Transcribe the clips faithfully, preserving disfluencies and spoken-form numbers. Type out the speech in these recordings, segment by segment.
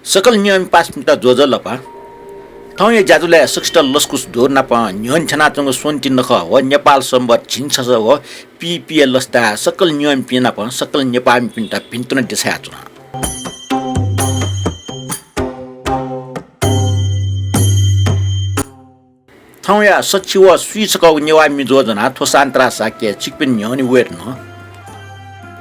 सकल नियमपिं पासापिन्त ज्वजलपा। थौंया ज्याझ्वलय् सकसित लसकुस दु। नापं न्ह्यःने थ्यनाच्वंगु स्वन्ति नखः व नेपाल संवत् झिंछसः व पीपिया लसताय् सकल नियमपिं नाप सकल नेपाःमिपिन्त भिन्तुना देछायाच्वना। थौंया सछि व स्वीछकःगु नेवाः मिजो ज्वनाः थ्व सान्तरा शाक्य छिकपिनि न्ह्यःने वये धुन।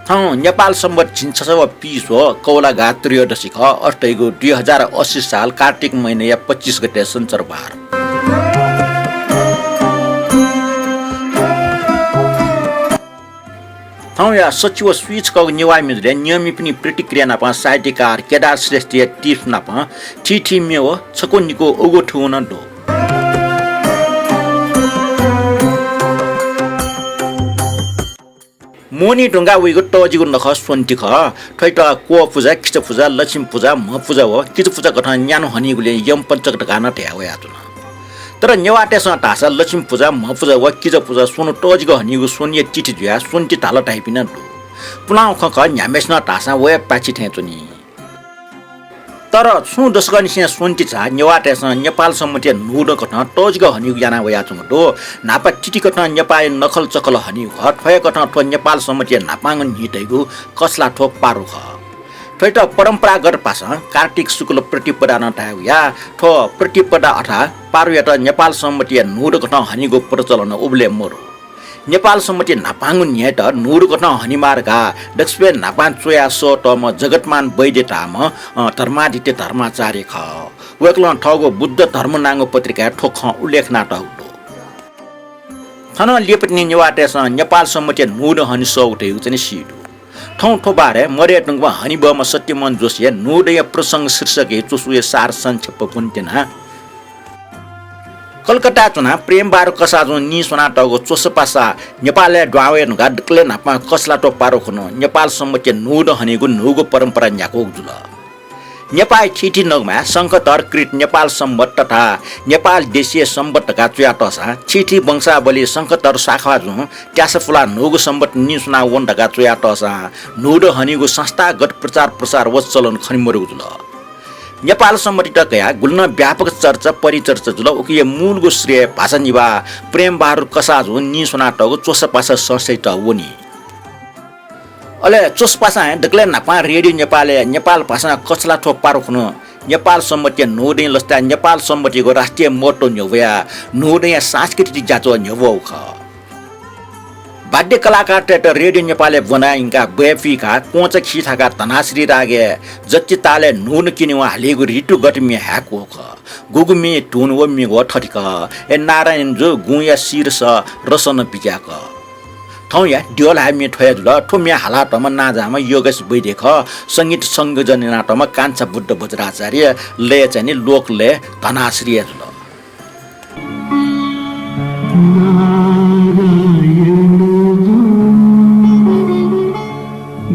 थौं नेपाल संवत् झिंछसः व पीस्वः कौलागा त्रयोदशी खः। अथे धइगु दुई हजार अस्सी साल कार्तिक महिनाया पच्चिस गते सञ्चरबार। थौंया सछि व स्वीछकःगु नेवाः मिजोलय् नियमपिनि प्रतिक्रिया नाप साहित्यकार केदार श्रेष्ठया tips नाप थीथी म्ये व छकू निकू उगु थुगु नं दु। मोहनी धुंकाः वइगु तःजिगु नखः स्वन्ति खः। थ्वइत क्वः पुजा, किचा पुजा, लक्ष्मी पुजा, म्ह पुजा व किचा पुजा कथं न्यान्हु हनीगुलिं यमपञ्चक धकाः नं धया वयाच्वन। तर नेवाःतय्सं धाःसा लक्ष्मी पुजा, म्ह पुजा व किजा पुजा स्वन्हु तःजिक हनीगु स्वन्हुया तिथि जुयाः स्वन्ति धाल धाइपिं नं दु। पुलांगु खँ खः, न्ह्याम्हय्सिनं धाःसां व हे पाय्छि थें च्वनी। तर छुं दशकंनिसें स्वन्ति झा नेवाःतय्सं नेपाल संवत्‌या न्हूदँ कथं तःजिक हनीगु याना वयाच्वंगु दु। न्हापा तिथि कथं नेपाःया नखल चखल हनीगु खः। थ्व हे कथं थ्व नेपाल संवत्‌या न्हापांगु न्हि धइगु कछलाथ्व पारु खः। थ्वइत परम्परागत भाषां कार्तिक शुक्ल प्रतिपदा नं धायेगु या। थ्व प्रतिपदा अथवा पारुयात नेपाल संवत्‌या न्हूदँ कथं हनीगु प्रचलन उबलय् मरु। नेपाल संवत्‌या न्हापांगु न्हियात न्हूदँ कथं हनेमाः धकाः दकसिबय् न्हापां च्वयाः सःतःम्ह जगतमान वैद्य धाःम्ह, अ, धर्मादित्य धर्माचार्य खः। वय्कलं थःगु बुद्ध धर्म नांगु पत्रिकाय् थ्व खँ उल्लेख यानातःगु दु। थनं लिपा तिनि नेवाःतय्सं नेपाल संवत्‌या न्हूदँ हने सःगु धइगु चाहिँ सी दु। थौं थ्व बारे मदये धुंकूम्ह हनेबहःम्ह सत्यमोहन जोशीया न्हूदँया प्रसंग शीर्षकया च्वसुया सार संक्षेप ब्वनेत्यना। कलकत्ताय् च्वनाः प्रेमबहादुर कसाःजुं नीस्वनातःगु च्वसापासा नेपालय् दुहां वये धुंकाः दकलय् न्हापां कछलाथ्व पारु खुन्हु नेपाल संवत्‌या न्हूदँ हनीगु न्हूगु परम्परा न्ह्याकूगु जुल। नेपाःया थीथी नगमय् शंखधर कृत नेपाल संवत् तथा नेपाल देशीय संवत् धकाः च्वयातःसां थीथी वंशावली शंखधर साख्वाःजुं त्यासा पुलाः न्हूगु संवत् नीस्वना वन धकाः च्वयातःसां न्हूदँ हनीगु संस्थागत प्रचार प्रसार व चलन खने मदुगु जुल। नेपाल संवत्‌यात कयाः गुलि नं व्यापक चर्चा परिचर्चा जुल। उकिया मूलगु श्रेय भाषा निभाः प्रेमबहादुर कसाःजुं नीस्वनातःगु च्वसापासा संस्थायात वनी। अले च्वसापासां हे दकलय् न्हापां रेडियो नेपालय् नेपाल भाषां कछलाथ्व पारु खुन्हु नेपाल संवत्‌या न्हूदँया लसताय् नेपाल संवत्‌यागु राष्ट्रिय महत्व न्ह्यब्वयाः न्हूदँया सांस्कृतिक ज्याझ्वः न्ह्यब्वःगु खः। वाद्य कलाकारतय्त रेडियो नेपालय् ब्वना यंकाः ब्वय् पुइकाः क्वँचा खिथाकाः धनाश्री रागय् जति तालय् न्हूदँ क्यनेवं हालीगु ऋतुगत म्ये हाय्कूगु खः। गुगु म्ये धुन व म्ये व थथे खः। ए नारायण जु, गुँया शीर्ष रसनं बिज्याक। थौंया द्यःल्हाःगु म्ये थ्व हे जुल। थ्व म्ये हालातःम्ह नांजाःम्ह योगेश वैद्य खः। संगीत संयोजन यानातःम्ह कान्छा बुद्ध वज्राचार्य, लय चाहिँ नि लोकलय धनाश्री हे जुल। नारायण जु,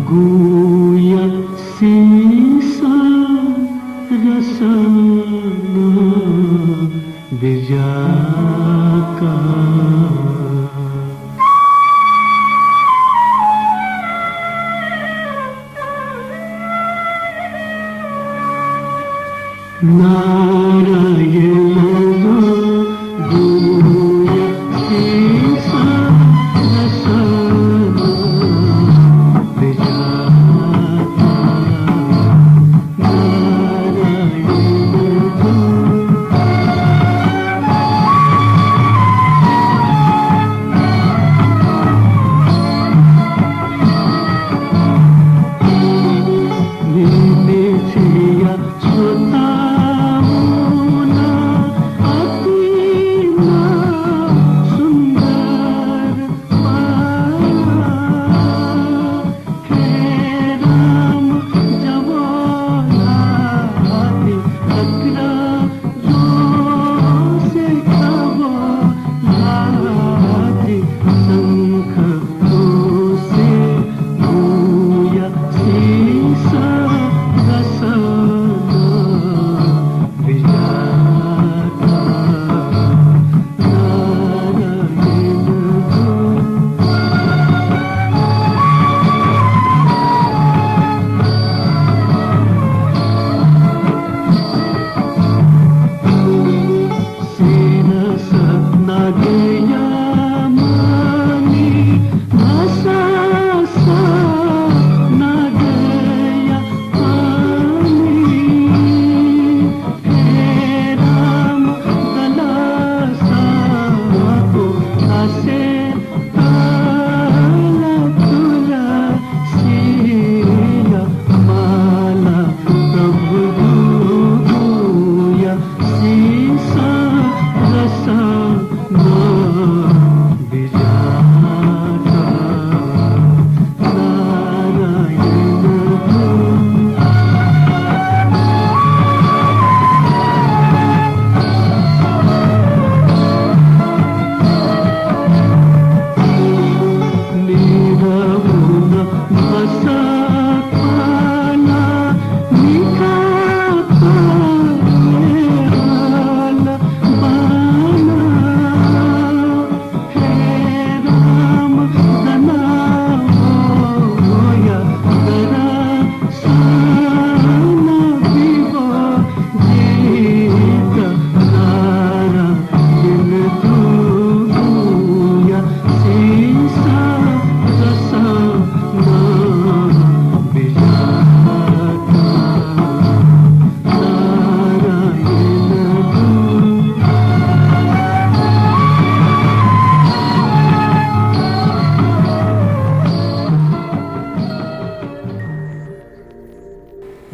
गुँया शीर्ष रसनं बिज्याक। नारायण जु, गुँया शीर्ष रसनं बिज्याक।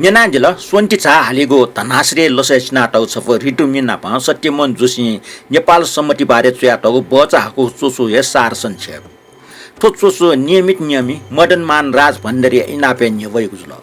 न्यनादिल स्वन्ति झा हालिगु धनाश्री लसय् चिनातःगु छपु ऋतुमि नापं सत्यमोहन जोशीं नेपाल संवत्ति बारे च्वयातःगु बचाहाकःगु च्वसु हे सार संक्षेप। थ्व च्वसु नियमित नियमि मदनमान राजभण्डारीया इनापय् न्ह्यब्वयागु जुल।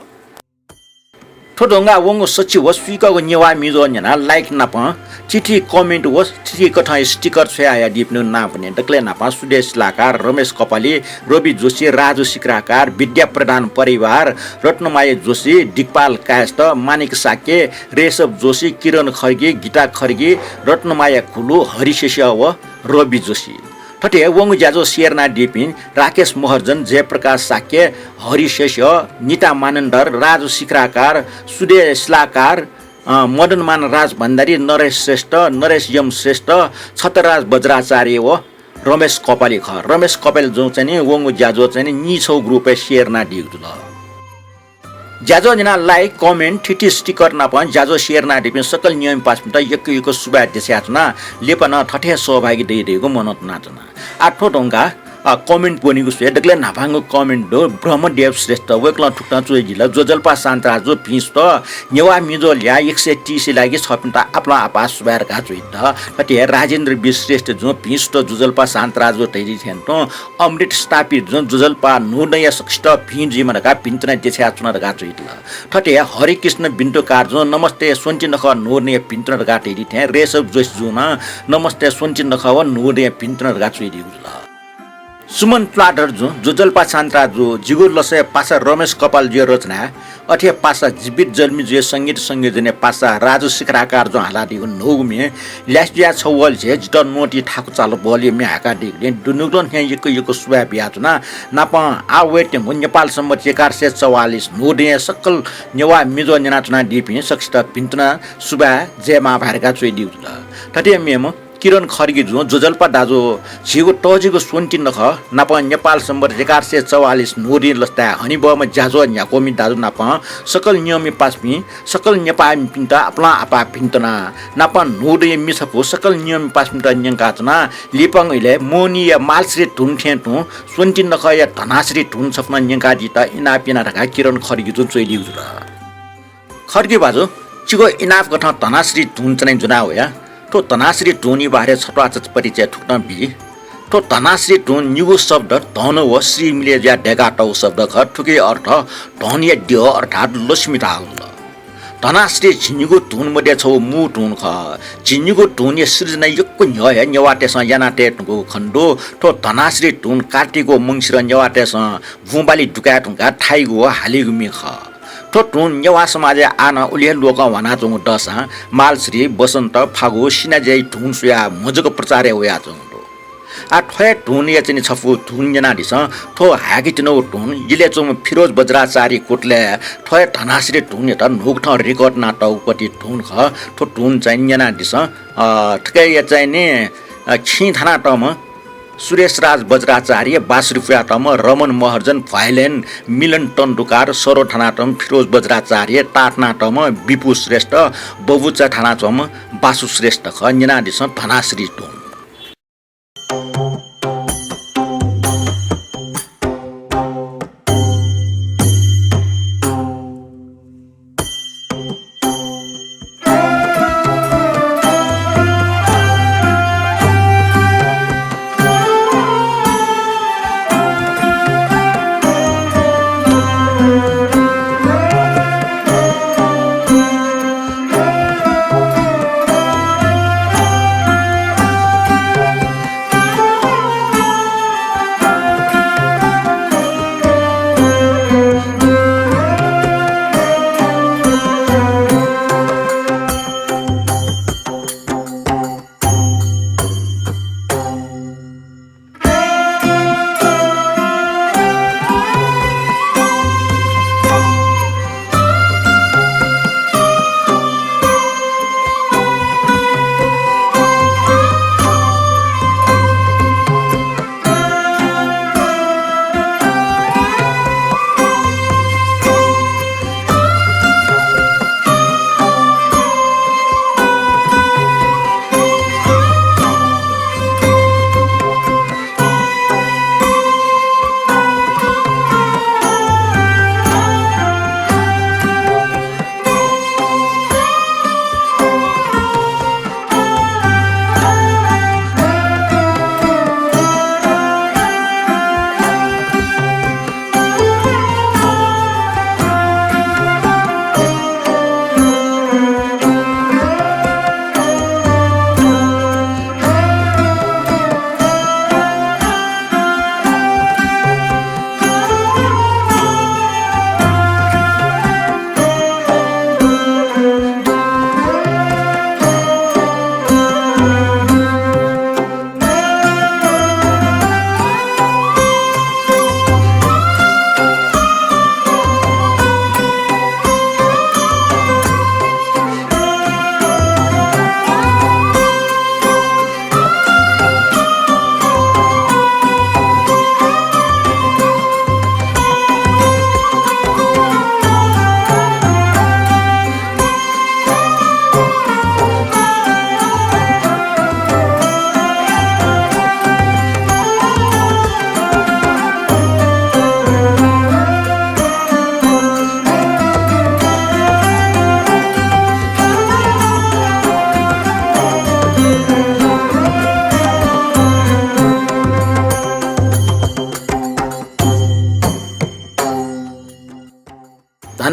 थ्व धुंकाः वंगु सछि व स्वीकाःगु नेवाः म्युझ्वः न्यनाः like नापं थीथी comment व थीथी कथंया sticker छ्वयाहयादीपिनिगु नां वने। दकलय् न्हापां सुदेश सिलाकार, रमेश कपाली, रवि जोशी, राजु सिक्राकार, विद्या प्रधान परिवार, रत्नमाया जोशी, दिगपाल कायस्थ, मानिक शाक्य, रेशव जोशी, किरण खड्गी, गीता खड्गी, रत्नमाया खुलु, हरि शेष्य व रवि जोशी। थथे वंगु ज्याझ्वः share यानादीपिं राकेश महर्जन, जयप्रकाश शाक्य, हरि शेष्य, निता मानन्धर, राजु सिक्राकार, सुदेश सिलाकार, अ, मदनमान राजभण्डारी, नरेश श्रेष्ठ, नरेश यम श्रेष्ठ, छत्रराज बज्राचार्य व रमेश कपाली खः। रमेश कपाली जुं चाहिँ नि वंगु ज्याझ्वः चाहिँ नि नीछगू group-य् share यानादीगु जुल। ज्याझ्वः न्यनाः like, comment, थीथी sticker नापं ज्याझ्वः share यानादीपिं सकल नियमि पासापिन्त यक्व यक्व सुभाय् देछानाच्वना। लिपा नं थथे सहभागी दइधइगु मनंतुनाच्वना। आः थ्व धुंकाः, अ, comment ब्वनीगु स्वये। दकलय् न्हापांगु comment दु ब्रह्मदेव श्रेष्ठ, वय्कलं थुकथं च्वयादिल, ज्वजलपा शान्तराजु भिं सुथ, नेवाः म्युझ्वः ल्याः एक सय तीस लागि छपिन्त आपालं आपाः सुभाय् धकाः च्वयादिल। थथे हे राजेन्द्र वि श्रेष्ठ जुं भिं सुथ ज्वजलपा शान्तराजु धयादी थें तुं अमृत स्थापित जुं ज्वजलपा न्हूदँया सकसित भिं जुइमा धकाः भिंतुना देछानाच्वना धकाः च्वयादिल। थथे हे हरिकृष्ण बिन्दुकार जुं नमस्ते स्वन्ति नखः न्हूदँया भिंतुना धकाः धयादी थें रेशव जोशी जुं नं नमस्ते स्वन्ति नखः व न्हूदँया भिंतुना धकाः च्वयादीगु जुल। सुमन तुलाधर जुं ज्वजलपा शान्तराजु, जिगु लसय् पासा रमेश कपालजुया रचना, अथे हे पासा जीवित जल्मिजुया संगीत संयोजनय् पासा राजु सिक्राकार जुं हालादीगु न्हूगु म्ये ल्यासे जुयाः छगू वःगु झ्वलय् जितः नोति थाकु चाल बहलया म्ये हाकादीगुलिं दुनुगलं थें यक्व यक्व सुभाय् बियाच्वना। नापं आः वयेत्यंगु नेपाल संवत् एघार सय चौवालिस न्हूदँया सकल नेवाः म्युझ्वः न्यनाच्वनादीपिं सकसित भिंतुना सुभाय् जय मांभाय् धकाः च्वयादीगु जुल। थथे हे मेम्ह किरण खड्गी जुं ज्वजलपा दाजु, झीगु तःजिगु स्वन्ति नखः नापं नेपाल संवत् एघार सय चौवालिस न्हूदँया लसताय् हनेबहःम्ह ज्याझ्वः न्ह्याक्वःमि दाजु नापं सकल नियमि पासापिं सकल नेपाःमिपिन्त आपालं आपाः भिंतुना। नापं न्हूदँया म्ये छपु सकल नियमि पासापिन्त न्यंकाच्वना। लिपांगु इलय् मोहनीया मालश्री धुन थें तुं स्वन्ति नखःया धनाश्री धुन छपु नं न्यंकादीत इनाप याना धकाः किरण खड्गी जुं च्वयादीगु जुल। खड्गी भाजु, छिगु इनाप कथं धनाश्री धुन चाहिँ ज्वना वया। थ्व धनाश्री धुनया बारे छत्वाःचा परिचय थुकथं बी। थ्व धनाश्री धुन निगू शब्द धन व श्री मिलय् जुयाः दय्कातःगु शब्द खः। थुकिया अर्थ धनया द्यः अर्थात् लक्ष्मी धाःगु जुल। धनाश्री झिंनिगू धुन मध्ये छगू मू धुन खः। झिंनिगू धुनया सिर्जना यक्व न्ह्यः हे नेवाःतय्सं याना तये धुंकूगु खने दु। थ्व धनाश्री धुन कार्तिक व मंसिरं नेवाःतय्सं बुँबाली दुकाये धुंकाः थाइगु व हालीगु म्ये खः। थ्व धुन नेवाः समाजय् आः नं उलि हे लोकं ह्वानाच्वंगु दःसां मालश्री, वसन्त, फागु, सिनाज्याया धुन स्वयाः मजक प्रचारय् वयाच्वंगु दु। आः थ्व हे धुनया चाहिँ नि छपु धुन न्यनादिसँ। थ्व हाय्के तिनागु धुन इलय् च्वंम्ह फिरोज बज्राचार्य कोटलय् थ्व हे धनाश्री धुनयात न्हूकथं record यानातःगु पति धुन खः। थ्व धुन चाहिँ न्यनादिसँ। अ, थुकिया चाहिँ नि, अ, खिं थानातःम्ह सुरेशराज बज्राचार्य, बाँसुरी पुयातःम्ह रमण महर्जन, violin मिलन तण्डुकार, सरो थानातःम्ह फिरोज बज्राचार्य, ताः थानातःम्ह बिपु श्रेष्ठ, बबुचा थानातःम्ह बासु श्रेष्ठ खः। न्यनादिसँ धनाश्री धुन।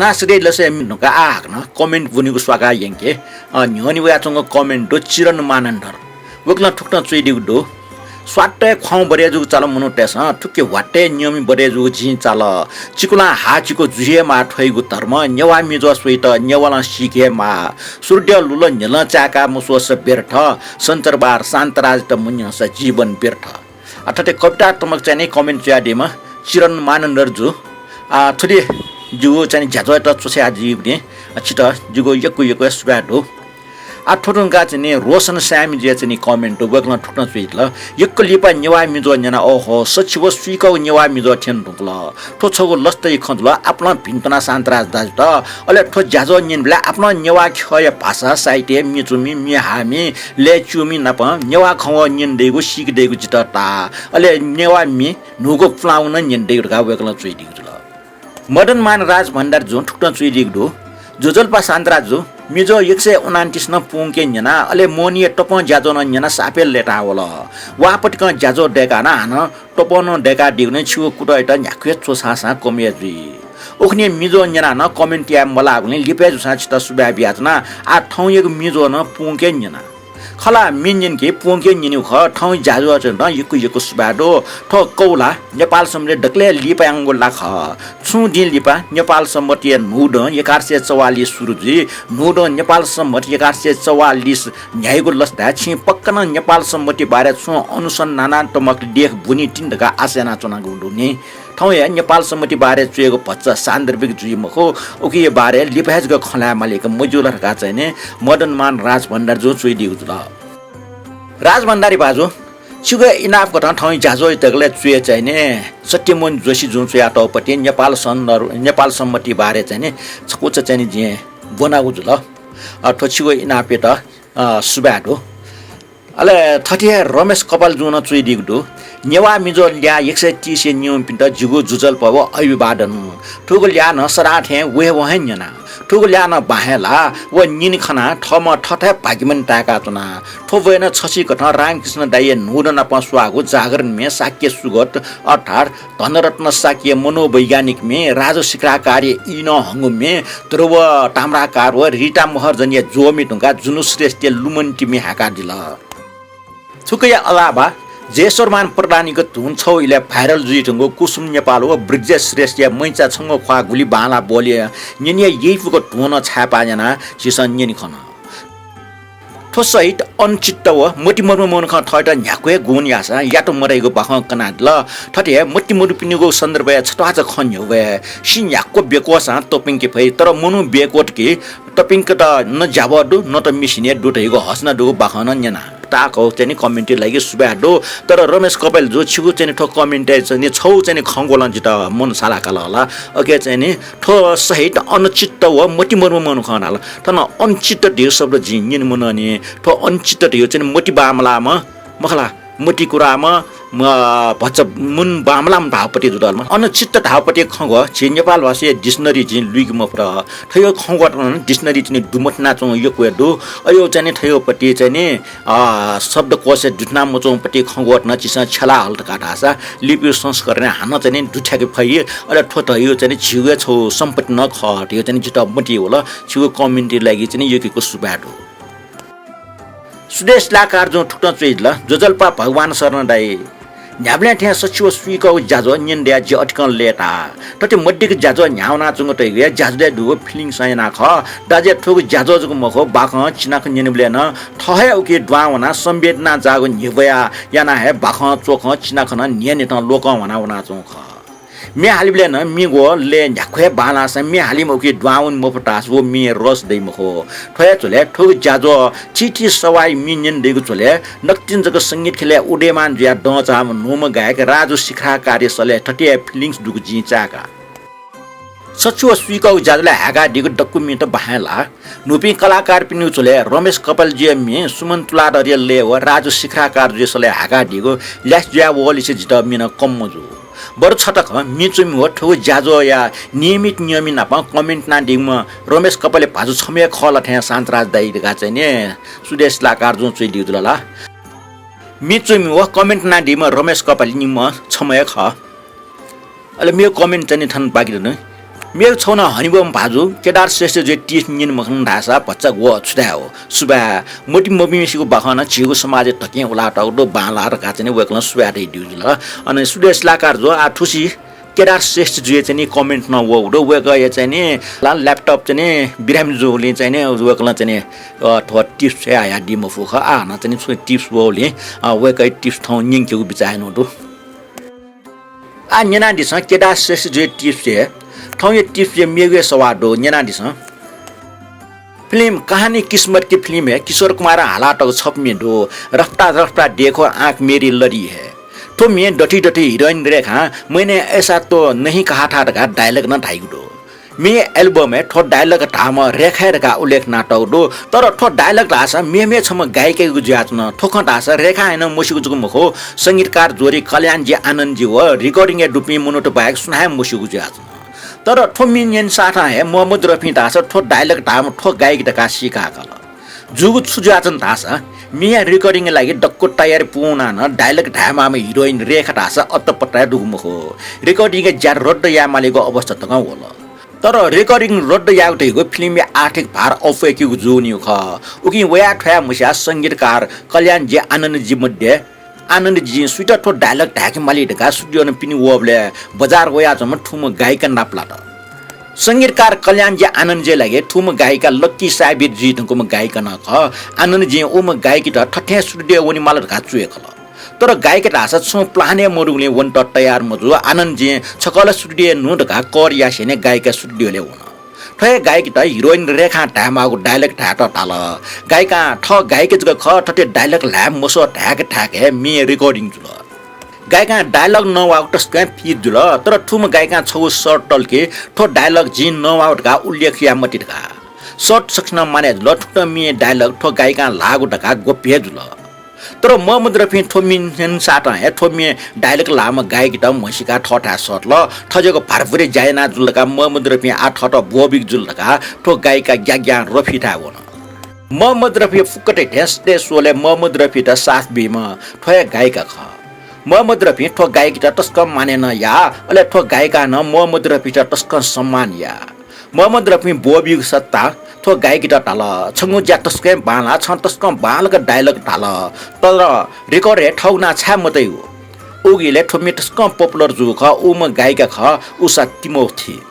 आश्रय लसय् मि नुका आः हाकनं comment ब्वनीगु स्वाकाः यंके। अ, न्ह्यःने वयाच्वंगु comment दु चिरन मानन्धर। वय्कलं थुकथं च्वयादीगु दु। स्वात्तय् ख्वाउँ बरय् जूगु चाल मनूतय्सं थुकी ह्वात्तय् न्यंमि बरय् जूगु जिं चाल। चिकुलां हाःचिकु जुइ हे माः थ्वइगु धर्म, नेवाः मिजो स्वइत नेवालं सीके हे माः। सूर्य लुल न्ह्यलं चाय्का मस्वःसा व्यर्थ, सञ्चरबार शान्तराजत मन्यंसा जीवन व्यर्थ। आ, थथे कवितात्मक चाहिँ नि comment च्वयादीम्ह चिरन मानन्धर जु। आ, थुलि जिगु चाहिँ नि ज्याझ्वःयात च्वछायादीगुलिं, आ, छित जिगु यक्व यक्व सुभाय् दु। आ, थ्व धुंकाः चाहिँ नि रोशन साय्मि जुया चाहिँ नि comment दु, वय्कलं थुकथं च्वयादिल। यक्व लिपा नेवाः मिजो न्यना, ओहो, सछि व सुइकःगु नेवाः मिजो थ्यने धुंकल। थ्व छगू लसताया खँ जुल, आपालं भिन्तुना शान्तराज दाजुत। अले थ्व ज्याझ्वः न्यनेबलय् आपालं नेवाः ख्यःया भाषा, साहित्य, म्ये च्वमि, म्ये हाःमि, लय् च्यूमि नाप नेवाः खँ व न्यने दइगु, सीके दइगु जितः ताः। अले नेवाः म्ये न्हूगु पुलांगु नं न्यने दइगु धकाः वय्कलं च्वयादीगु जुल। मदनमान राजभण्डारी जुं थुकथं च्वयादीगु दु। ज्वजलपा शान्तराज जु, मिजो एक सय उनान्तिस नं पूवंके न्यना, अले मोहनीया तपं ज्याझ्वः नं न्यना सापय् लय्ताः वल। वाःपतिकं ज्याझ्वः दय्काः नं हानं तपं नं दय्कादीगुलिं छिगु कुतःयात न्ह्याक्व हे च्वछाःसां कम हे जुइ। उखुन्हु मिजो न्यनाः नं comment याये मलाःगुलिं लिपा हे जूसां छितः सुभाय् बियाच्वना। आः थौंयागु मिजो नं पूवंके न्यना। खला, म्ये न्यनेके पूवंके न्यनेगु खः, थौं ज्याझ्वःयात नं यक्व यक्व सुभाय् दु। थ्व कौला नेपाल संवतया दकलय् लिपायागु ला खः। छुं दिं लिपा नेपाल संवतया न्हूदँ एघार सय चौवालिस सुरु जुइ। न्हूदँ नेपाल संवत एघार सय चौवालिस न्ह्याइगु लसताय् छिं पक्का नं नेपाल संवतया बारे छुं अनुसन्धानात्मक लेख ब्वनी तिनि धकाः आशा यानाच्वनागु दु नि। थौं हे नेपाल संवतया बारे च्वयेगु भचा सान्दर्भिक जुइ मखु, उकिया बारे लिपा हे जक खँ ल्हाये मालीक मज्यू ला धकाः चाहिँ नि मदनमान राजभण्डारी जुं च्वयादीगु जुल। राजभण्डारी भाजु, छिगु इनाप कथं थौं ज्याझ्वःया दकलय् च्वय् चाहिँ नि सत्यमोहन जोशी जुं च्वयातःगु पति नेपाल सन्दर्भ, नेपाल संवतया बारे चाहिँ नि छकूचा चाहिँ नि जिं ब्वनागु जुल। अ, थ्व छिगु इनापयात, अ, सुभाय् दु। अले थथे हे रमेश कपाल जुं नं च्वयादीगु दु। नेवाः मिजो ल्याः एक सय तीस हे न्यंपिन्त जिगु ज्वजलपा व अभिवादन। थुगु ल्याः नं सदां थें वयेवं हे न्यना। थुगु ल्याः नं बाहें ला व न्यने खनाः थःम्हं थःथाय् भाग्यमानी ताय्काच्वना। थ्व ब्वय् नं छसिकथं रामकृष्ण दाइया न्हूदँ नाप स्वाःगु जागरण म्ये शाक्य सुगत अर्थात् धनरत्न शाक्य मनोवैज्ञानिक म्ये राजशिखराकारया इनं हंगु म्ये ध्रुव ताम्राकार व रीता महर्जनया ज्वःमि धुंकाः जुनु श्रेष्ठया लुमन्ति म्ये हाय्कादिल। थुकिया अलावा जयेश्वरमान प्रधानयागु धुन छगू इलय् viral जुइधुंगु कुसुम नेपाल व बृजेश श्रेष्ठया मैचा छंगु ख्वाः गुलि बांलाः ब्वलय् न्यने याइपुक धुन नं छाय्पाः यानाः झीसं न्यने खन। थ्व सहित अनचित्त व मतिमरुम्ह मनुखं थःत न्ह्याक्व हे गुण याःसां यात मदइगु बाखं कनादिल। थथे हे मतिमरुपिनिगु सन्दर्भय् छत्वाःचा खँ न्ह्यब्वये। सि न्ह्याक्व ब्यक्वःसां त्वपुंके फइ, तर मनू ब्यक्वत कि त्वपुंकेत न ज्याभः दु, न त मेसिन हे दु धइगु हसना दुगु बाखं नं न्यना। ताःकः चाहिँ नि comment लागि सुभाय् दु। तर रमेश कपाल जु, छिगु चाहिँ नि थ्व comment-य् चाहिँ नि छगू चाहिँ नि खँग्वलं जितः मन सालाकाल हला। अके चाहिँ नि थ्व सहित अनचित्त व मतिमरुम्ह मनुखं धाल। थन अनचित्त धइगु शब्द जिं न्यने मनं नि। थ्व अनचित्त धइगु चाहिँ नि मति बांमलाःम्ह मखला, मति कुराम्ह, म, भचा मन बांमलाःम्ह धाःगु पति जुल हला। अनचित्त धाःगु पति खँग्वः झी नेपाल भाषाया dictionary जिं लुइके मफुत। थ्व खँग्वःत नं dictionary चाहिँ नि दुमथनाच्वंगु यक्व हे दु। अयो चाहिँ नि थ्व पति चाहिँ नि, अ, शब्दकोशय् दुथना मच्वंगु पति खँग्वःत नं झीसं छ्यला हल धकाः धाःसा लिपिया संस्करणय् हानं चाहिँ नि दुथ्याके फइ। अले थ्व धइगु चाहिँ नि झीगु हे छगू सम्पत्ति नं खः धइगु चाहिँ नि जितः मतिइ वल। छिगु comment लागि चाहिँ नि यक्व यक्व सुभाय् दु। सुदेश लाकार जुं थुकथं च्वयादिल, ज्वजलपा भगवान शरण दाइ। न्ह्याबलें थें सछि व सुइकःगु ज्याझ्वः न्यने दयाः जि अतिकं लय्ताः। थथे मदिक्क ज्याझ्वः न्ह्यावनाच्वंगु धइगु हे ज्याझ्वलय् दुगु feelings यानाः खः। दाजुया थुगु ज्याझ्वः जक मखु, बाखं चिनाखँ न्यनेबलय् नं थः हे उकी दुहां वनाः संवेदना जाःगु न्ह्यब्वया यानाः हे बाखं च्वखं चिनाखँ नं न्हियान्हिथं लोकं ह्वाना वनाच्वंगु खः। म्ये हालीबलय् नं म्ये ग्वः लय् न्ह्याक्व हे बांलाःसां म्ये हालीम्ह उकी दुहां वने मफुत धाःसा व म्येया रस दइ मखु। थ्व हे झ्वलय् थुगु ज्याझ्वः थीथी सवाःया म्ये न्यने दइगु झ्वलय् नकतिनि जक संगीत ख्यलय् उदयमान जुयाः दं चाःम्ह न्हूम्ह गायक राजु शिखराकारया सलय् थथे हे feelings दुगु जिं चाय्का। सछि व सुइकःगु ज्याझ्वलय् हाय्कादीगु दक्व म्येत बाहें ला न्हूपिं कलाकारपिनिगु झ्वलय् रमेश कपालजुया म्ये, सुमन तुलाधरया लय् व राजु शिखराकारजुया सलय् हाय्कादीगु ल्यासे जुयावःलिसे जितः म्ये नं कम मजू। बरु छतकं म्ये च्वमि व थुगु ज्याझ्वःया नियमित नियमि नाप comment यानादीम्ह रमेश कपाले भाजु छम्ह हे खः ला थें शान्तराज दाइ धकाः चाहिँ नि सुदेश लाकारजुं च्वयादीगु जुल ला। म्ये च्वमि व comment यानादीम्ह रमेश कपाले निम्ह छम्ह हे खः। अले मेगु comment चाहिँ नि थन बाकी दु नि। मेगु छगू नं हनेबहःम्ह भाजु केदार श्रेष्ठ जुया tips न्यने मखन धाःसा भचा ग्वः छु धाये हो। सुभाय्। मतिइ मभिंसिगु बाखं नं झीगु समाजय् धकें उलातःगु दु, बांलाः धकाः चाहिँ नि वय्कलं सुभाय् धयादीगु जुल। अन सुदेश लाकार जु, आः थुसी केदार श्रेष्ठ जुया चाहिँ नि comment नं वःगु दु। वय्कःया चाहिँ नि ला laptop चाहिँ नि बिरामी जूगुलिं चाहिँ नि वय्कलं चाहिँ नि, अ, थ्व tips हे हयादी मफु खः। आः हानं चाहिँ नि छुं tips वःगुलिं, अ, वय्कःया tips थौं न्यंकेगु बिचाः यानागु दु। आः न्यनादिसँ केदार श्रेष्ठ जुया tips हे। थौंया tips हे मेगु हे सवाः दु, न्यनादिसँ। फिल्म कहानी किस्मत की फिल्म हे किशोर कुमारं हालातःगु छपु म्ये दु, रफ्तार रफ्तार देखो आँख मेरी लड़ी है। थ्व म्ये दथुइ दथुइ heroine रेखां मैंने ऐसा तो नहीं कहा था धकाः dialogue नं धाइगु दु। म्ये album हे थ्व dialogue धाःम्ह रेखा हे धकाः उल्लेख यानातःगु दु। तर थ्व dialogue धाःसा मेम्हे छम्ह गायिकायागु जुयाच्वन। थ्व खँ धाःसा रेखां हे नं मस्यूगु जक मखु, संगीतकार जोडी कल्याणजी आनन्दजी व recording या दुपिं मनूत बाहेक सुनां हे मस्यूगु जुयाच्वन। तर थ्व म्ये न्यनेसाथं हे मोहम्मद रफीं धाःसा थ्व dialogue धाःम्ह थ्व गायक धकाः सीकाकाल। जूगु छु जुयाच्वन धाःसा, म्येया recording या लागि दक्व तयारी पूवनाः नं dialogue धायेमाःम्ह heroine रेखा धाःसा अत्तपत्ता हे दुगु मखु। Recording या ज्या रद्द यायेमालीगु अवस्था तकं वल। तर recording रद्द यायेगु धइगु फिल्मया आर्थिक भार अप्वय्केगु जूगुलिं खः। उकिं वयाः थ्वयाः मस्याः संगीतकार कल्याणजी आनन्दजी मध्ये आनन्दजीं सुइत थ्व dialogue धाय्के माली धकाः studio नं पिने वःबलय् बजार वयाच्वंम्ह थुम्ह गायिका नापलात। संगीतकार कल्याणजी आनन्दजीया लागि थुम्ह गायिका लक्की साबित जुइ धुंकूम्ह गायिका नं खः। आनन्दजीं उम्ह गायिकायात थथें studio वनेमाल धकाः च्वय्कल। तर गायिका धाःसा छुं plan हे मदुगुलिं वनेत तयार मजू। आनन्दजीं छकः ला studio न्हू धकाः कर यासेंलि गायिका studio-लय् वन। थ्व हे गायिकायात heroine रेखां धायेमाःगु dialogue धायेत धाल। गायिकां थः गायिका जक खः, थथे dialogue ल्हाये मसः धाय्क धाय्क हे म्ये recording जुल। गायिकां dialogue नवाःगु तसकं fit जुल, तर थुम्ह गायिकां छगू शर्त तल कि थ्व dialogue जिं नवाःगु धकाः उल्लेख याये मते धकाः। शर्त सकसिनं मानय् जुल, थुकथं म्ये dialogue थ्व गायिकां ल्हाःगु धकाः गोप्य हे जुल। तर मोहम्मद रफीं थ्व म्ये न्यनेसाथं हे थ्व म्ये dialogue ल्हाःम्ह गायिकायात म्हसीकाः थःथाय् सःतल। थज्याःगु भार्पुरी ज्या याना जुल धकाः मोहम्मद रफीं आः थःत ब्वःबीगु जुल धकाः थ्व गायिका ग्याग्यां रफीथाय् वन। मोहम्मद रफी फुक्क थें थें Sunday Soul-य् मोहम्मद रफीयात साथ बीम्ह थ्व हे गायिका खः। मोहम्मद रफीं थ्व गायिकायात तसकं मानय् नं याः, अले थ्व गायिकां नं मोहम्मद रफीयात तसकं सम्मान याः। मोहम्मद रफीं ब्वःबीगु सट्टा थ्व गायिकायात धाल, "छंगु ज्या तसकं बांलाः, छं तसकं बांलाक dialogue धाल, तर record हे थःगु नां छाय् मतयागु?" उकिले थ्व म्ये तसकं popular जूगु खः, उम्ह गायिका खः उषा तिमोथी।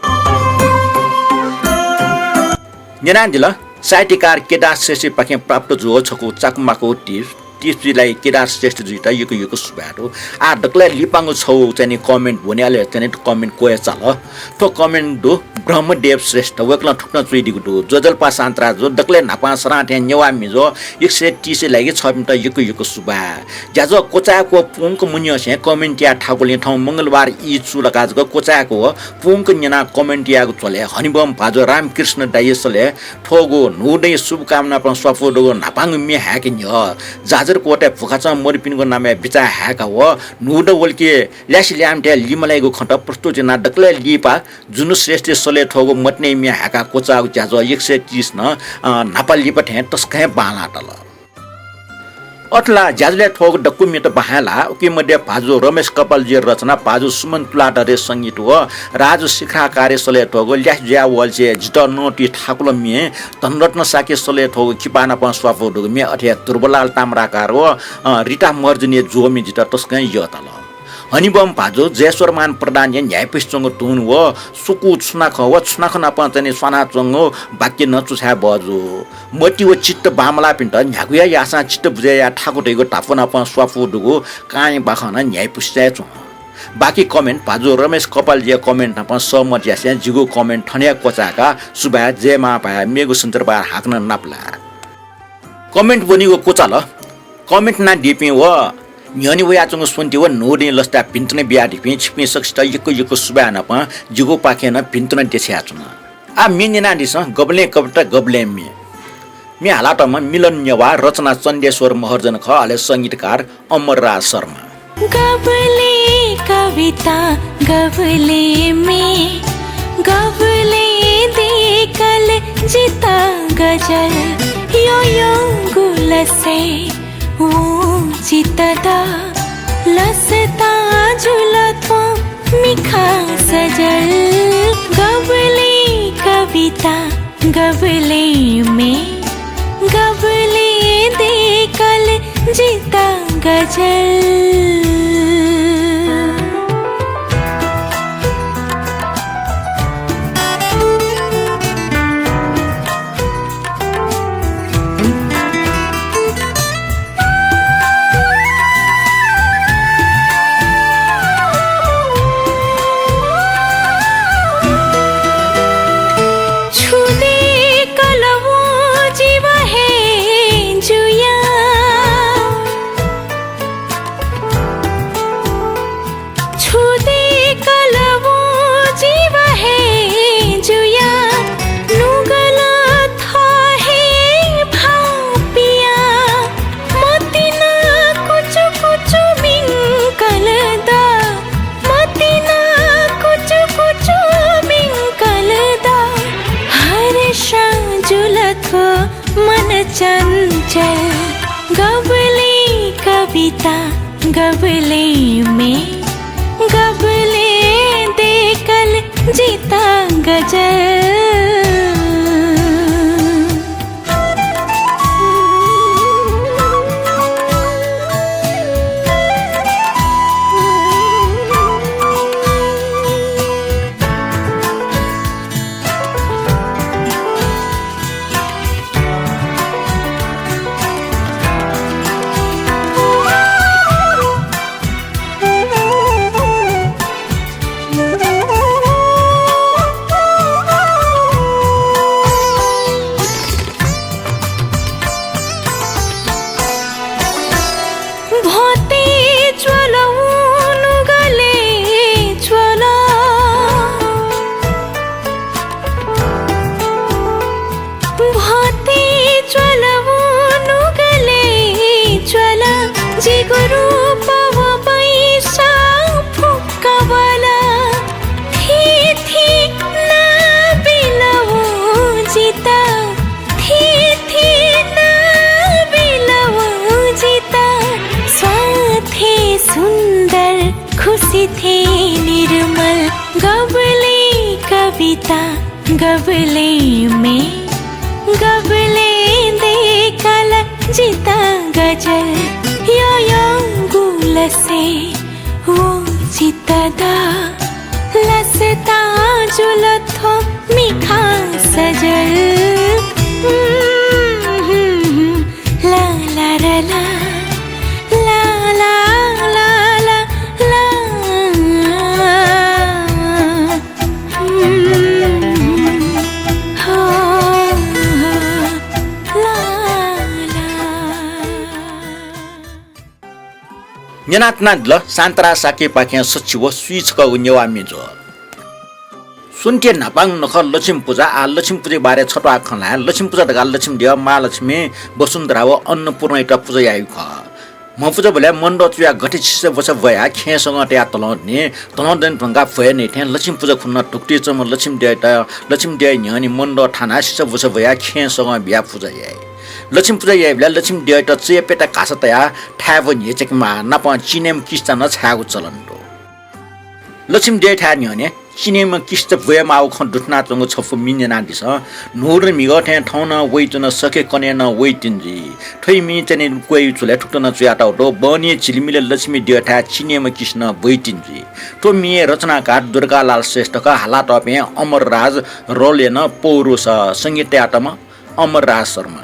न्यनादिल, साहित्यकार केदार श्रेष्ठपाखें प्राप्त जूगु छकू चाकु माकु tips। Tips-या लागि केदार श्रेष्ठ जुयात यक्व यक्व सुभाय् दु। आः दकलय् लिपांगु छगू चाहिँ नि comment ब्वने, अले चाहिँ नि comment क्वय् चाल। थ्व comment दु ब्रह्मदेव श्रेष्ठ, वय्कलं थुकथं च्वयादीगु दु। ज्वजलपा शान्तराज जु, दकलय् न्हापां सदां थें नेवाः म्ये जु, एक सय तीस-या लागि छःपिन्त यक्व यक्व सुभाय्। ज्याझ्वः क्वचाय्क व पूंक मन्यंसें comment याये थाकूलिं थौं मंगलबार ई चूलाकाः जक क्वचाय्क व पूंक न्यनाः comment यायेगु झ्वलय् हनेबहःम्ह भाजु रामकृष्ण दाइया सलय् थ्वःगु न्हूदँया शुभकामनापाखें स्वापू दुगु न्हापांगु म्ये हाय्के न्ह्यः जाजरकोटय् भुखाचं मदुपिनिगु नामय् बिचाः हाय्काः व न्हूदँ वलिके ल्यासे ल्याय्म्हतय् लिमलाइगु खँत प्रस्तुत यानाः दकलय् लिपा जुनु श्रेष्ठया सलय् थ्वःगु मतिनाया म्ये हाय्काः क्वचाःगु ज्याझ्वः एक सय तीस नं, अ, न्हापा लिपा थें तसकं हे बांलाः तल। अथे ला ज्याझ्वलय् थ्वःगु दक्व म्येत बहाय् ला, उकी मध्ये भाजु रमेश कपालजीया रचना, भाजु सुमन तुलाधरया संगीत व राजु शिखराकारया सलय् थ्वःगु ल्यासे जुया वलिसे जितः नतुइ थाकुल म्ये, धनरत्न शाक्यया सलय् थ्वःगु किपानापं स्वापू दुगु म्ये, अथे हे ध्रुवलाल ताम्राकार व, अ, रिता महर्जनया ज्वः म्ये जितः तसकं यःताल। हनेबहःम्ह भाजु जयस्वरमान प्रधानया न्ह्याइपुसे च्वंगु धुन व सुकू छुनाखँ व छुनाखँनापं चाहिँ नि स्वानाच्वंगु वाक्य नं चुछाये बहःजू। मति व चित्त बांमलाःपिन्त न्ह्यागुया याःसां चित्त बुझे याये थाकु धइगु धापू नापं स्वापू दुगु कांया बाखं नं न्ह्याइपुसे च्वं। बाकी comment भाजु रमेश कपालजीया comment नापं सहमत यासें जिगु comment थन हे क्वचाय्का। सुभाय्, जय मांभाय्, मेगु सञ्चरबार हाकनं नापलाये। Comment ब्वनीगु क्वचाल। Comment यानादीपिं व न्ह्यःने वयाच्वंगु स्वन्ति व न्हूदँया लसताय् भिंतुना बियादीपिं छिकपिं सकसित यक्व यक्व सुभाय् नापं जिगुपाखें नं भिंतुना देछानाच्वना। आः म्ये न्यनादिसँ, गबलें कविता गबलें म्ये। म्ये हालातःम्ह मिलन नेवाः, रचना चन्देश्वर महर्जन खः, अले संगीतकार अमरराज शर्मा। गबलें कविता, गबलें म्ये, गबलें दय्कल जितः गजल। यःयःगु लसय् वं जितः दा, लसता जुल थ्व मिखा सजल। गबलें कविता, गबलें म्ये, गबलें दय्‌कल जितः गजल। छु दय्‌कल वं जिव हे जुया। छु दय्‌कल वं जिव हे जुया, नुगलं थः हे भाःपिया। मतिना कुचुकुचु बिंकल दा, मतिना कुचुकुचु बिंकल दा। हर्षं जुल थ्व मन चंचल, गबलें कविता, गबलें म्ये, गबलें दय्‌कल जितः गजल। भ्वंतय् च्वल वं नुगलय् च्वल। भ्वंतय् च्वल वं नुगलय् च्वल। जिगु रूप व बैसां फुक्क वल। थीथी नां बिल वं जितः, थीथी नां बिल वं जितः। स्वां थें सुन्दर, खुसि थें निर्मल, गबलें कविता, गबलें म्ये, गबलें दय्‌कल जितः गजल। यःयःगु लसय् वं जितः दा, लसतां जुल थ्व मिखा सजल। ला ला रा ला, ला ला ला ला ला। हो, हो, ला ला। न्यनाच्वनादिल शान्तारां शाक्यपाखें सछि व स्वीछकःगु नेवाः म्ये ज्वः। स्वन्ति न्हापां नखः लक्ष्मी पुजा, आः लक्ष्मी पुजाया बारे छत्वाः खँ ल्हाये। लक्ष्मी पुजा धकाः लक्ष्मी देव, महालक्ष्मी, वसुन्धरा व अन्नपूर्णायात पुजा याइगु खः। म्हपुजाबलय् मण्डलं चुयाः गथे सिसा भ्वय् वयाः खेँय् सगं तयाः तलं दनि, तलं दने धुंकाः भ्वय् नइ थें लक्ष्मी पुजा खुन्हु नं धुकुतिइ च्वंम्ह लक्ष्मी देवयात, लक्ष्मी देवया न्ह्यःने मण्डलं थानाः सिसा भ्वय् वयाः खेँय् सगं बियाः पुजा याइ। लक्ष्मी पुजा याइबलय् लक्ष्मी देवयात चय्‌प्यता घासा तयाः थाय् व न्ह्यः च्याकेमाः, नापं चिनेम्ह किसिचा नं छायेगु चलन दु। लक्ष्मी देवयाथाय् न्ह्यःने चिनेम्ह किसिचा ब्वयेमाःगु खँ दुथनाच्वंगु छपु मि न्यनादिसँ। न्हूदँ म्हिगः थें थौं नं वइतिनि, सखे कन्हय् नं वइतिनि जुइ। थ्व हे मिइ च्वने क्वय् झ्वलय् थुकथं नं च्वयातःगु दु। बहनी हे झिलिमिलय् लक्ष्मी देवयाथाय् चिनेम्ह किसि नं ब्वइतिनि जुइ। थ्व मिए रचनाकार दुर्गालाल श्रेष्ठ खः, हालातःपिं अमरराज रोल्पा नं पौरुष, संगीत तयातःम्ह अमरराज शर्मा।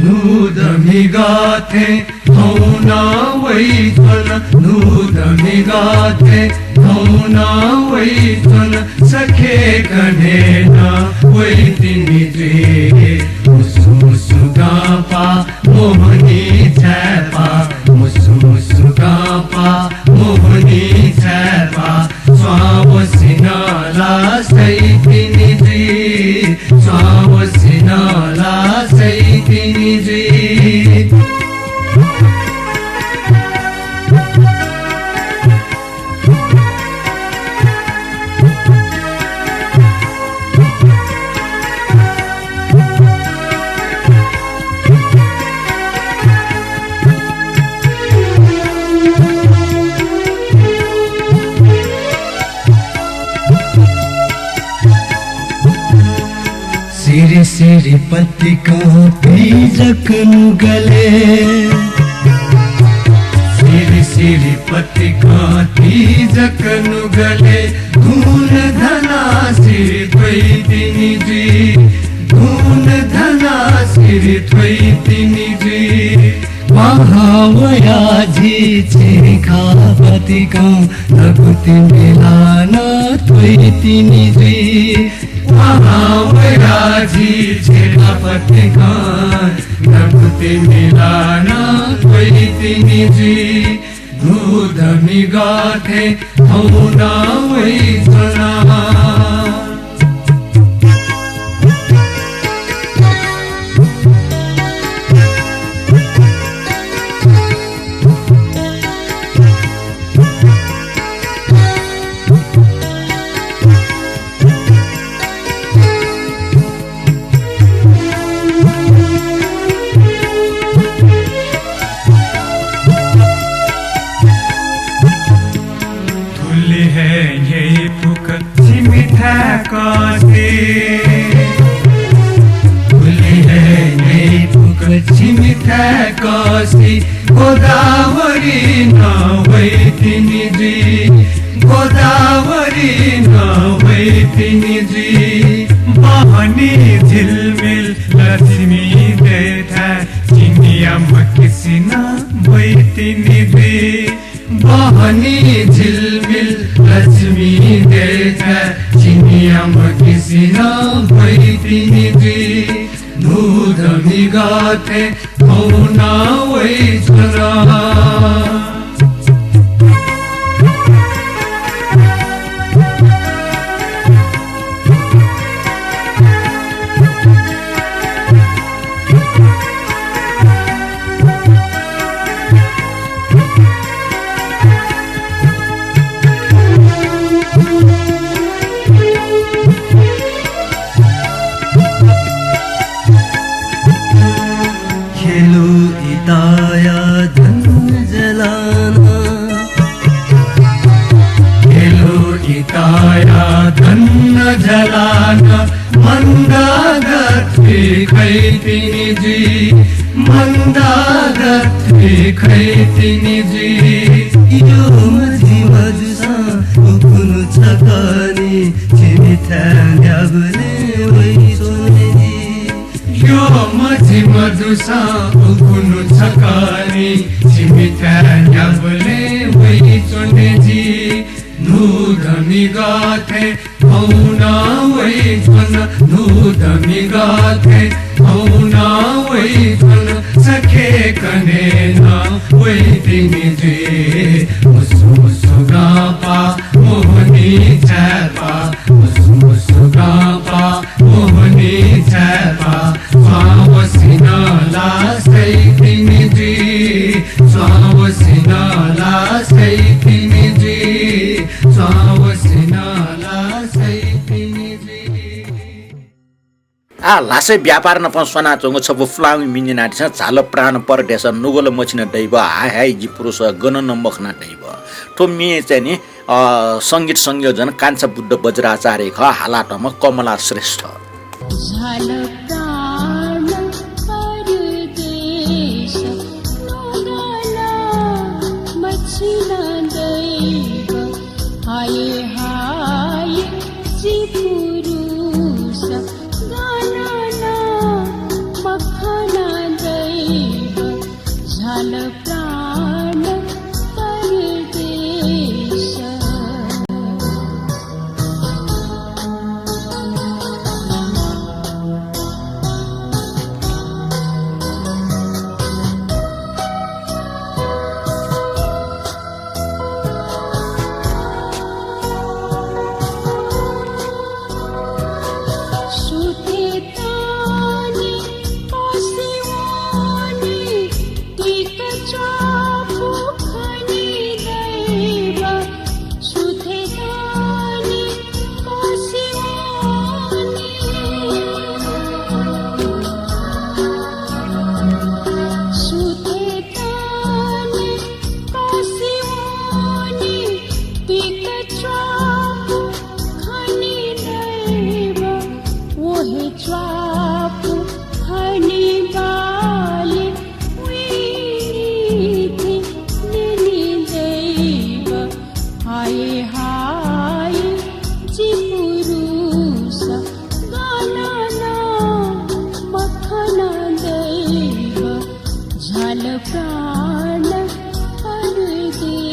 न्हूदँ म्हिगः थें थौं नं वइतिनि, न्हूदँ म्हिगः थें थौं नं वइतिनि, सखे कन्हय् नं वइतिनि जुइ। मुसु मुसु गंपाः मोहनी छाय्‌पाः, मुसु मुसु गंपाः मोहनी छाय्‌पाः, स्वां वसिनं ला सइतिनि जुइ, स्वां वसिनं ला सइतिनि जुइ। पतिकं तिजक नुगले। सिरि सिरि पतिकं तिजक नुगले। धुन धना सिरि थ्वइतिनि जुइ। धुन धना सिरि थ्वइतिनि जुइ। महावया झी छेँखा पतिकं नकुति मिलान थ्वइतिनि जुइ। महावया झी छेँखा पतिकं नकुति मिलान थ्वइतिनि जुइ। न्हू धमि गथे थौं नं वइच्वन। थुलि हे न्ह्यइपुक छिमिथाय् कःसि। थुलि हे न्ह्यइपुक छिमिथाय् कःसि। गोदावरी नं वइतिनि जुइ। गोदावरी नं वइतिनि जुइ। बहनी झिलमिल लक्ष्मी देय्‌थाय् चिनियाम्ह किसिनं वइतिनि जुइ। बहनी झिलमिल लक्ष्मी देय्‌थाय् चिनियाम्ह किसिनं वइतिनि जुइ। न्हू धमि गथे थौं नं वइच्वन। खेलु इताया धन जलान। खेलु इताया धन जलान। मन्दागत्वि खइतिनि जुइ। मन्दागत्वि खइतिनि जुइ। यो मझि मजुसां उखुनु छकः नि छिमिथाय् न्ह्याबलें वइच्वने जि। यो मझि मजुसां उखुनु छकः नि छिमिथाय् न्ह्याबलें वइच्वने जि। न्हू धमि गथे थौं नं वइच्वन। न्हू धमि गथे थौं नं वइच्वन। सखे कन्हय् नं वइतिनि जुइ। मुसु मुसु गंपाः मोहनी छाय्‌पाः। मुसु मुसु गंपाः मोहनी छाय्‌पाः। स्वांवसिनं ला सइतिनि जुइ। स्वांवसिनं ला सइतिनि जुइ। स्वांवसिनं ला सइतिनि जुइ। आः ल्हासय् व्यापार नाप स्वानाच्वंगु छपु पुलांगु म्ये न्यनादिसँ। झाल प्राण परदेश, नुगः ला मछिना दइबः, हाय हाय जि पुरुष, गनं नं मखना दइबः। थ्व म्ये चाहिँ नि, अ, संगीत संयोजन कान्छा बुद्ध बज्राचार्य खः, हालातःम्ह कमला श्रेष्ठ। झाल प्राण परदेश, नुगः ला मछिना दइबः, हाय हाय जि पुरुष, गनं नं मखना दइबः, झाल प्राण परदेश। प्राण परदेश।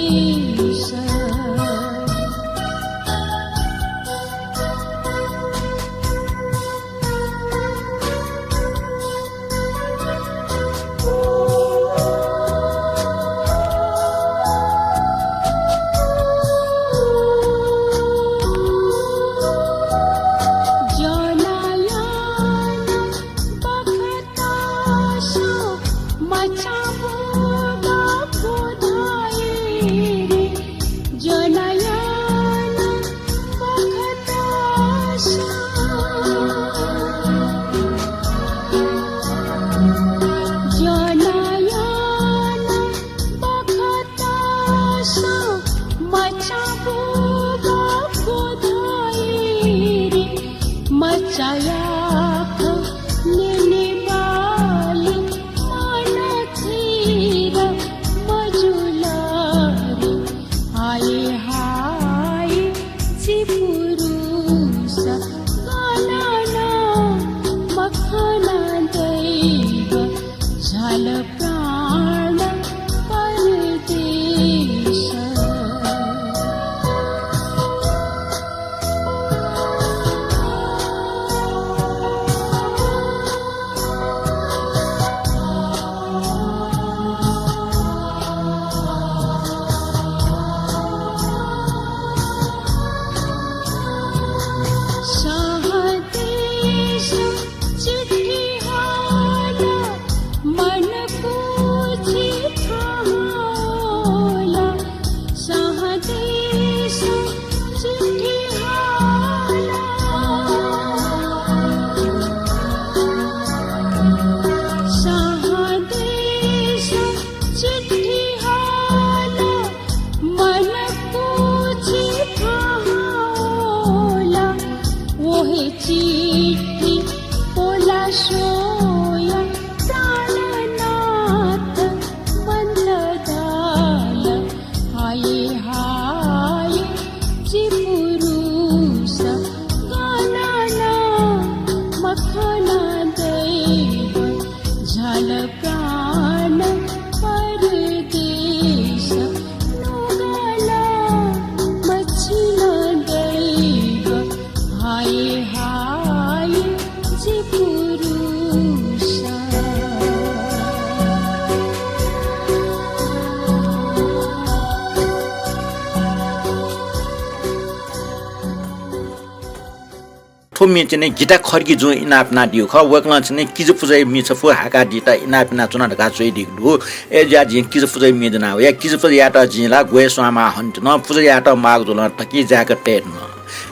थ्व म्ये चाहिँ नि गीता खड्गीजुं इनाप यानादीगु खः। वय्कलं चाहिँ नि किजापुजाया म्ये छपु हाय्कादीत इनाप यानाच्वना धकाः च्वयादीगु दु। अय्जुयाः जिं किजापुजाया म्ये ज्वना वया। किजापुजा यायेत जिं ला ग्वय् स्वां माः हनेधुन, पुजा यायेत माःगु जुलं धकिं जाय्क तयेधुन।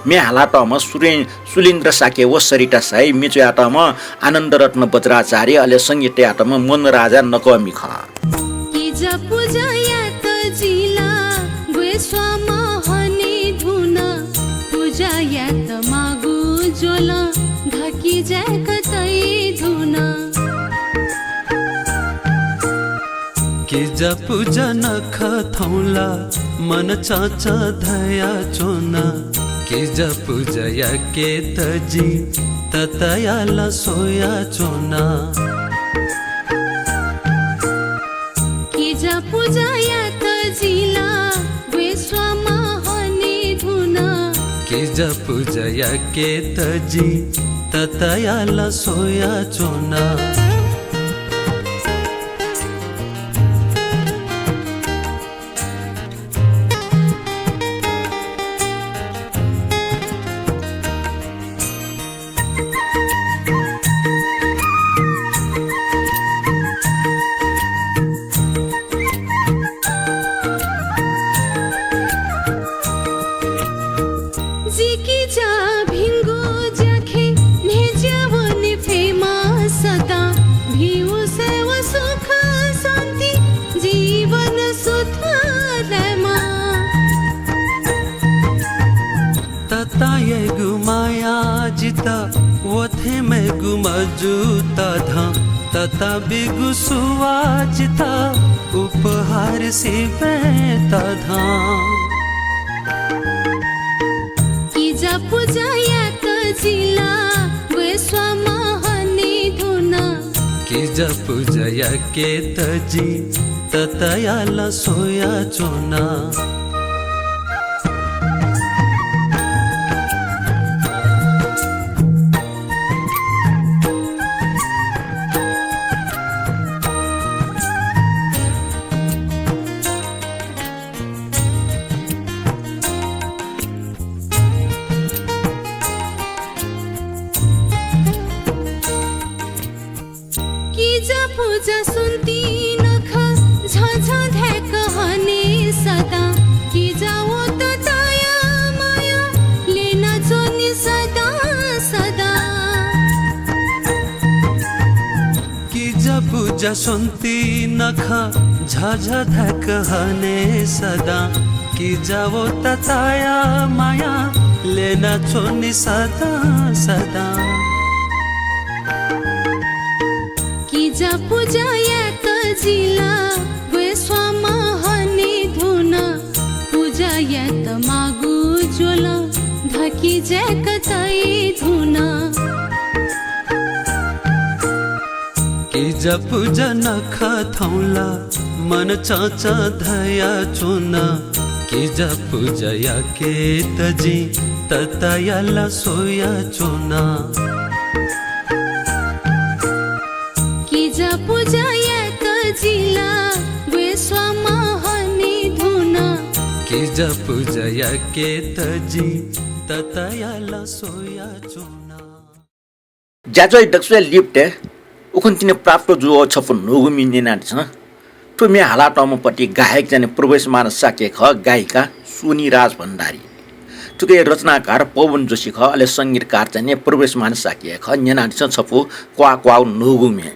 म्ये हालातःम्ह सुरे-, सुलिन्द्र शाक्य व सरिता साई, म्ये च्वयातःम्ह आनन्दरत्न बज्राचार्य, अले संगीत तयातःम्ह मनुराजा नकःमि खः। किजापुजा यायेत जिं ला ग्वय् स्वां माः हनेधुन, पुजा यायेत माःगु जुलं धकिं जाय्क तयेधुन। किजापुजा नखः थौं ला मन चंचं धयाच्वना। किजापुजा याकेत जिं तताया ला स्वयाच्वना। किजापुजा यायेत जिं ला ग्वय् स्वां माः हनेधुन। किजापुजा याकेत जिं तताया ला स्वयाच्वना। जि किजा भिंगु ज्याखँय् न्ह्यज्याः वने फयेमा सदां। भिंगु सय् व सुख शान्ति जीवन सुथय् लायेमा। ततायागु माया जितः व थें मेगु मजूत धं। तता बीगु सुवाः जितः उपहार सिबें तधं। किजापुजा यायेत जिं ला ग्वय् स्वां माः हनेधुन। किजा पुजा याकेत जिं तताया ला स्वयाच्वना। किजा पुजा स्वन्ति नखः झःझः धाय्क हने सदां। किजा व तताया माया ल्यनाच्वनी सदां सदां। किजा पुजा स्वन्ति नखः झःझः धाय्क हने सदां। किजा व तताया माया ल्यनाच्वनी सदां सदां। किजा पुजा याय्क जि ला ब्वय् स्वांम्ह हने धुन। पुजा यायेत माःगु ज्वलं धकि जाय्क तये धुन। किजा पुजा नखः थौं ला मन चंचं धयाच्वन। किजा पुजा याकेत जिं तताया ला स्वयाच्वना। किजा पुजा यायेत जि ला ब्वय् स्वांम्ह हने धुन। किजा पुजा याकेत जिं तताया ला स्वयाच्वना। ज्याझ्वः दक्वस्वया लिपतय् उखुन्हु तिनि प्राप्त जूगु छपु न्हूगु म्ये न्यनादिसँ। थ्व म्ये हालातःम्ह पति गायक चाहिँ प्रवेशमान शाक्य खः, गायिका सोनी राजभण्डारी। थुकिया रचनाकार पवन जोशी खः, अले संगीतकार चाहिँ प्रवेशमान शाक्य खः। न्यनादिसँ छपु क्वाः क्वाःगु न्हूगु म्ये।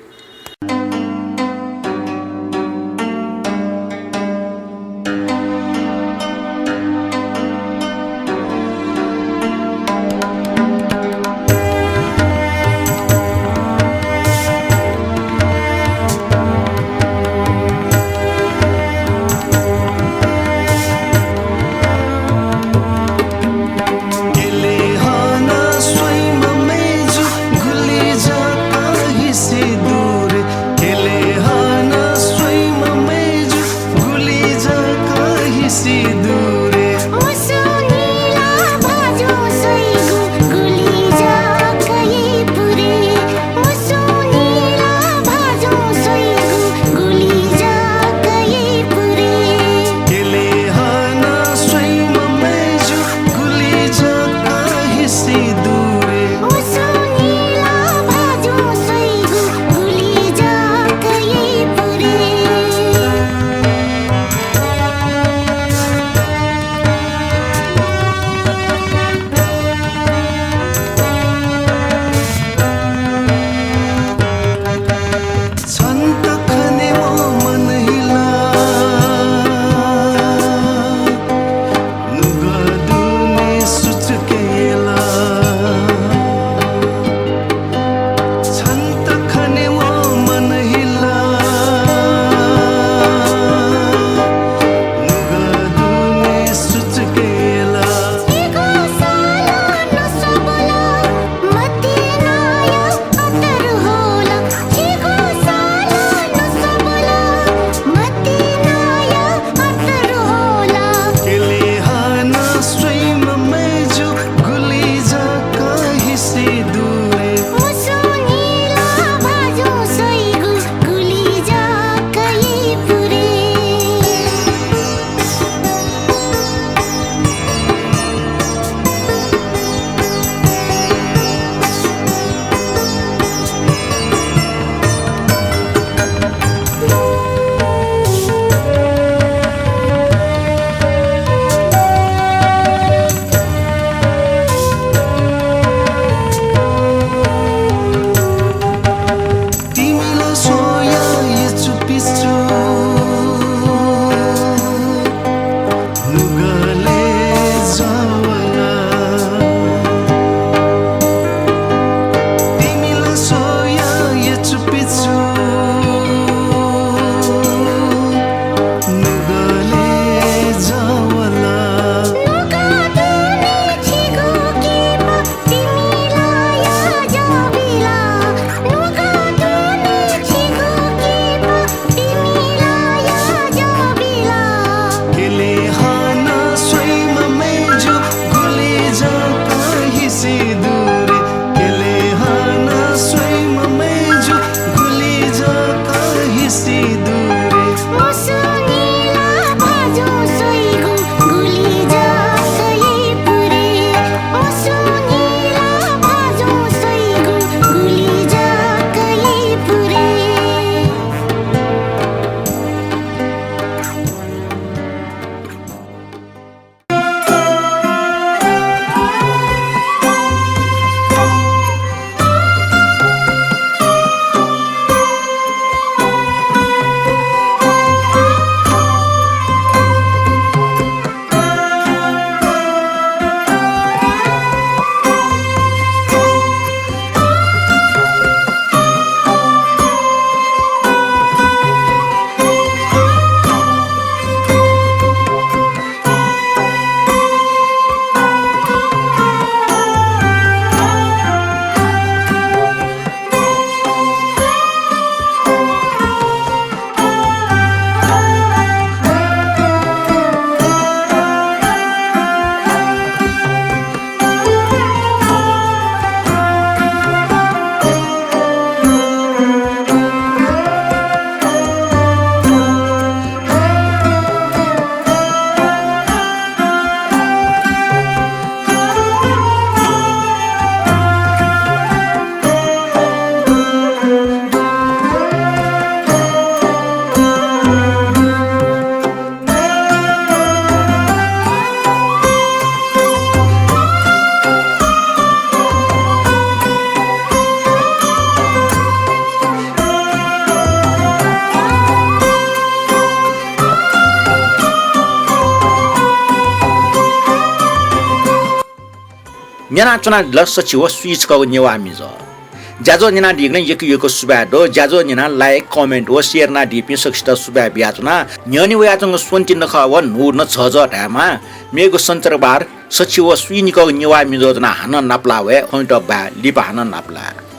न्यनाच्वनादिल सछि व स्वीछकःगु नेवाः मिजः। ज्याझ्वः न्यनादीगुलिं यक्व यक्व सुभाय् दु। ज्याझ्वः न्यनाः like, comment व share यानादीपिं सकसित सुभाय् बियाच्वना। न्ह्यःने वयाच्वंगु स्वन्ति नखः व न्हूदँ झःझः धायेमाः। मेगु सञ्चरबार सछि व स्वीनिकःगु नेवाः मिजः ज्वनाः हानं नापलाः वये। खंत बाय्, लिपा हानं नापलाये।